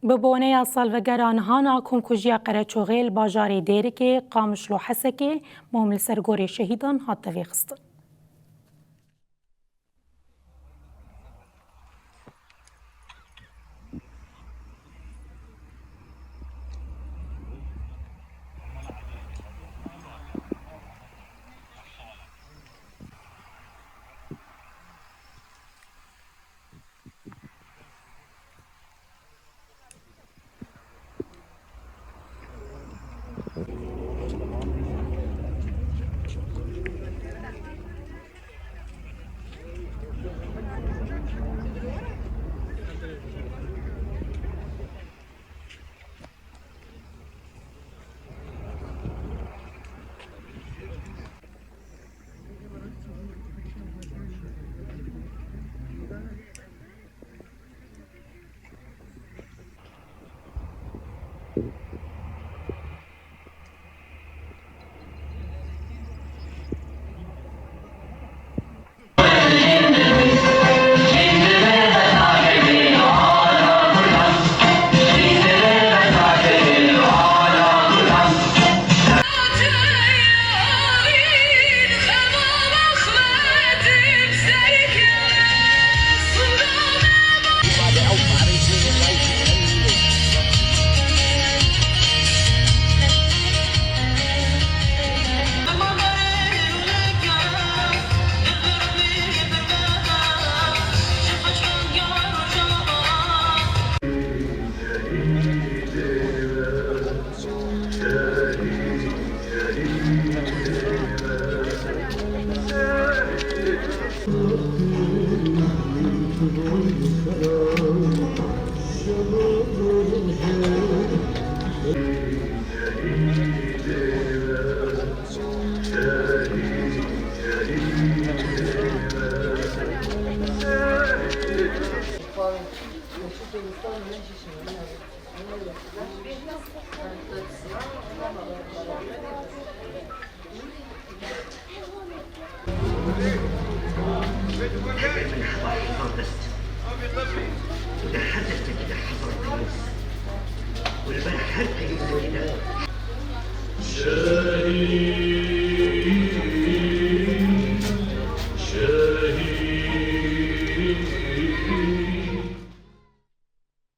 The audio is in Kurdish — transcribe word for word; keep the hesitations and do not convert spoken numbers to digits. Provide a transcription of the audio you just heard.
Bi boneya salvegera niha na komkujiya Qereçoxê li bajarê Dêrikê, Qamişlo Hesekê, mom li ser gorê şehîdan hat tevêxistin. Heger min heba hezar dest û di her destekî de hezar qeyûm û li ber her qeyûmekî de